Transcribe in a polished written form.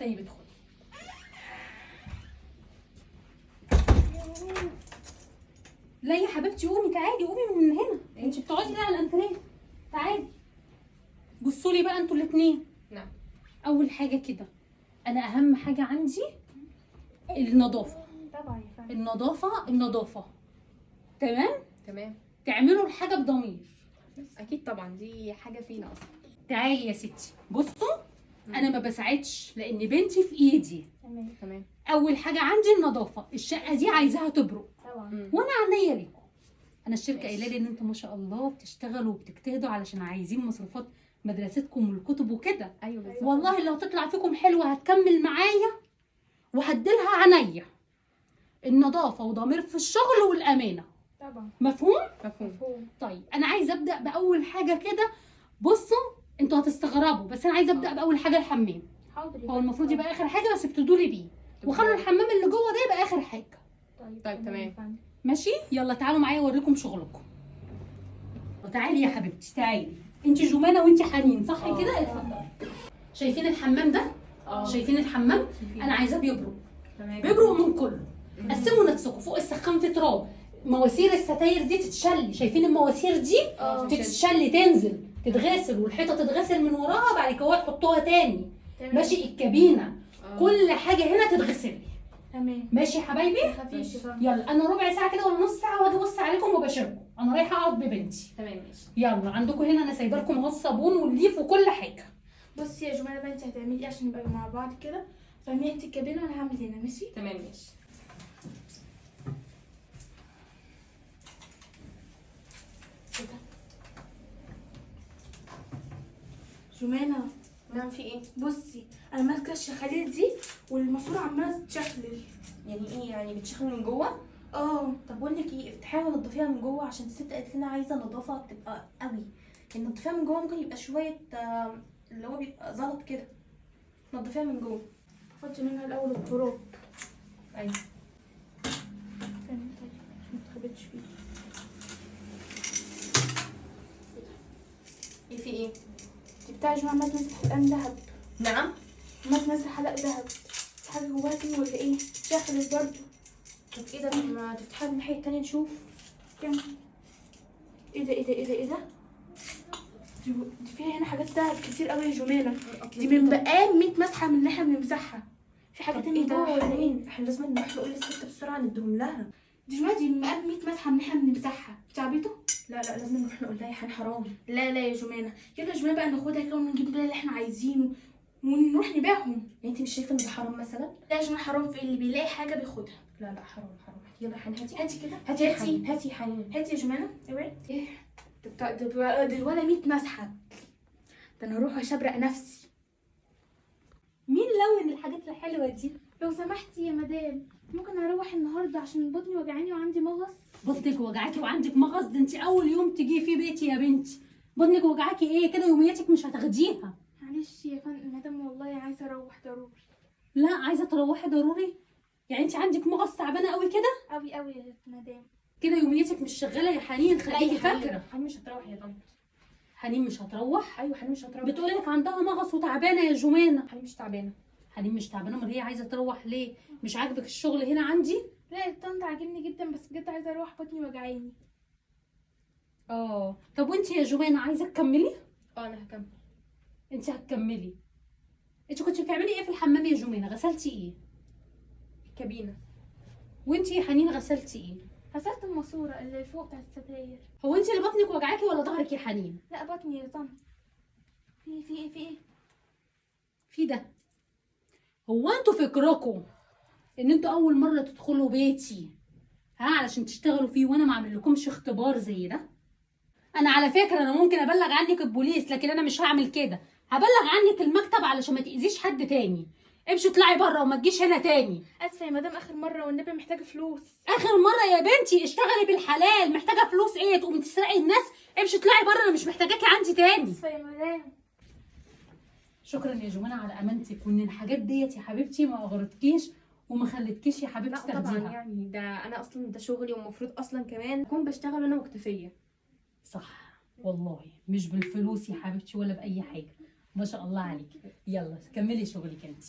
طيب ادخلي. لا يا حبيبتي قومي، تعالي قومي من هنا، انت بتقعدي ليه على الانتريه؟ تعالي. بصوا لي بقى انتوا الاثنين. نعم. اول حاجة كده، انا اهم حاجة عندي النظافة. طبعا يا فندم. النظافة النظافة. تمام؟ تمام. تعملوا الحاجة بضمير. اكيد طبعا، دي حاجة فينا اصلا. تعالي يا ستي. بصوا انا ما بساعدش لان بنتي في ايدي. تمام. تمام. اول حاجة عندي النظافة، الشقة دي عايزاها تبرق. طبعا. وانا عينيا ليكم. انا الشركة ماشي. قايله لي ان انتوا ما شاء الله بتشتغلوا وبتجتهدوا علشان عايزين مصروفات مدرستكم والكتب وكده. ايوه بالظبط. والله اللي هتطلع فيكم حلوة هتكمل معايا وهديلها عينيا. النظافة وضمير في الشغل والامانة. طبعا. مفهوم؟ مفهوم. مفهوم. طيب انا عايزه ابدا باول حاجة كده. بصوا انتوا هتستغربوا بس انا عايزه ابدا باول حاجة، الحمام. حاضر. هو المفروض يبقى اخر حاجة بس ابتدوا لي بيه، وخلوا الحمام اللي جوه ده يبقى اخر حاجة. طيب طيب، يا تمام. فندم. ماشي؟ يلا تعالوا معايا اوريكم شغلكم. تعالي يا حبيبتي تعالي. انت جمانه وانت حنين صح كده؟ اتفضلي. شايفين الحمام ده؟ شايفين الحمام؟ انا عايزاه بيبرق. تمام. بيبرق من كله. قسموا نفسكم، فوق السخان في تراب، مواسير الستاير دي تتشلي، شايفين المواسير دي؟ تتشلي تنزل تتغسل، والحيطه تتغسل من وراها، بعد كده تحطوها تاني. تمام. ماشي؟ الكابينه كل حاجة هنا تتغسل. تمام. ماشي يا حبايبي؟ خفيف يا فندم. يلا انا ربع ساعة كده ولا نص ساعة وهاجي ابص عليكم وابشركم. انا رايحة اقعد ببنتي. تمام ماشي. يلا عندكم هنا انا سايبه لكم اهو الصابون والليف وكل حاجة. بصي يا جمانه بقى، انت هتعملي ايه عشان نبقى مع بعض كده؟ تعملي انت الكابينه وانا هعمل هنا. ماشي؟ تمام ماشي. ايه ده؟ جمانه. نعم في ايه؟ بصي انا ماسكه الشخاليل دي والماسوره عماله تشخلل. يعني ايه يعني بتشخل من جوه؟ اه. طب بقول لك ايه، افتحيها ونضفيها من جوه عشان الست قالت لنا عايزه نظافة تبقى قوي. يعني نضفيها من جوه ممكن يبقى شوية اللي هو بيبقى زلط كده. نضفيها من جوه. فضي منها الاول التراب. ايوه. تمام. طيب عشان ما تخبطش فيه. ايه في ايه؟ دي بتاع جمانه عماله تنزل حلقان ذهب. نعم. عماله تنزل حلق ذهب. في حاجة جواها تاني ولا ايه؟ شخلت برضه. طب ايه ده؟ طب ما تفتحيها من الناحية التانية نشوف. كام؟ ايه ده ايه ده ايه ده ايه ده؟ دي فيها هنا حاجات دهب كتير قوي يا جمانه. دي من بقى 100 مسحه من اللي احنا بنمسحها. في حاجة طب تانية ايه ده جوه ولا ايه؟ حنين؟ احنا لازم نروح نقول للست بسرعة نديهم لها. دي جمانه دي من بقى 100 مسحه من اللي احنا بنمسحها. انت عبيطه؟ لا لا لازم نروح نقول لها يا حنين، حرام. لا لا يا جمانه، يلا يا جمانه بقى ناخدها كده ونجيب بيها اللي احنا عايزينه ونروح نبيعهم. يعني انت مش شايفه ان ده حرام مثلا؟ لا يا جمانه حرام في اللي بيلاقي حاجة بياخدها. لا لا حرام حرام. يلا يا حنين هاتي. هاتي كده. هاتي يا حنين، هاتي يا حنين. هاتي يا جمانه. اوعي. ايه ده بتاع ده ولا 100 مسحه. ده انا هروح اشبرق نفسي. مين لون الحاجات الحلوة دي؟ لو سمحتي يا مدام، ممكن اروح النهارده عشان بطني وجعاني وعندي مغص؟ بطنك وجعاكي وعندك مغص؟ ده انت اول يوم تجي في بيتي يا بنتي. بطنك وجعاكي ايه كده؟ يومياتك مش هتاخديها. معلش يا فندم مدام، والله عايزه اروح ضروري. لا عايزه تروحي ضروري؟ يعني انت عندك مغص تعبانة قوي كده؟ قوي قوي يا مدام. كده يومياتك مش شغالة يا حنين، خليكي فاكره. حنين مش هتروح يا طنط. حنين مش هتروح؟ ايوه حنين مش هتروح. بتقول لك عندها مغص وتعبانه يا جمانه. حنين مش تعبانة. حنين مش تعبانة؟ امال هي عايزه تروح ليه؟ مش عاجبك الشغل هنا عندي؟ لا يا طنط عاجبني جدا، بس بجد عايزه اروح بطني وجعاني. اه طب وانت يا جمانه عايزه تكملي؟ انا هكمل. انت هتكملي. انت كنت بتعملي ايه في الحمام يا جمانه؟ غسلتي ايه؟ الكابينه. وانت يا حنين غسلتي ايه؟ غسلت الماسورة اللي فوق بتاعت الستاير. هو انت اللي بطنك وجعاكي ولا ظهرك يا حنين؟ لا بطني يا طنط. في ايه في ايه؟ في ده. هو انتوا فكركم ان انتوا اول مرة تدخلوا بيتي ها علشان تشتغلوا فيه وانا ما اعمل لكمش اختبار زي ده؟ انا على فكرة انا ممكن ابلغ عنك البوليس، لكن انا مش هعمل كده. هبلغ عنك المكتب علشان ما تاذيش حد تاني. امشي اطلعي بره وما تجيش هنا تاني. اسفه يا مدام، اخر مرة والنبي محتاجه فلوس. اخر مرة يا بنتي، اشتغلي بالحلال. محتاجه فلوس ايه تقومي تسرقي الناس؟ امشي اطلعي بره، انا مش محتاجاكي عندي تاني. اسفه يا مدام. شكرا يا جمانه على امانتك، وان الحاجات ديت يا حبيبتي ما اغرتكيش وما خلتكيش يا حبيبتي لا طبعا تاخديها. يعني ده انا اصلا ده شغلي، ومفروض اصلا كمان اكون بشتغل وانا مكتفية. صح والله، مش بالفلوس يا حبيبتي ولا باي حاجة. ما شاء الله عليكي. يلا كملي شغلك انت.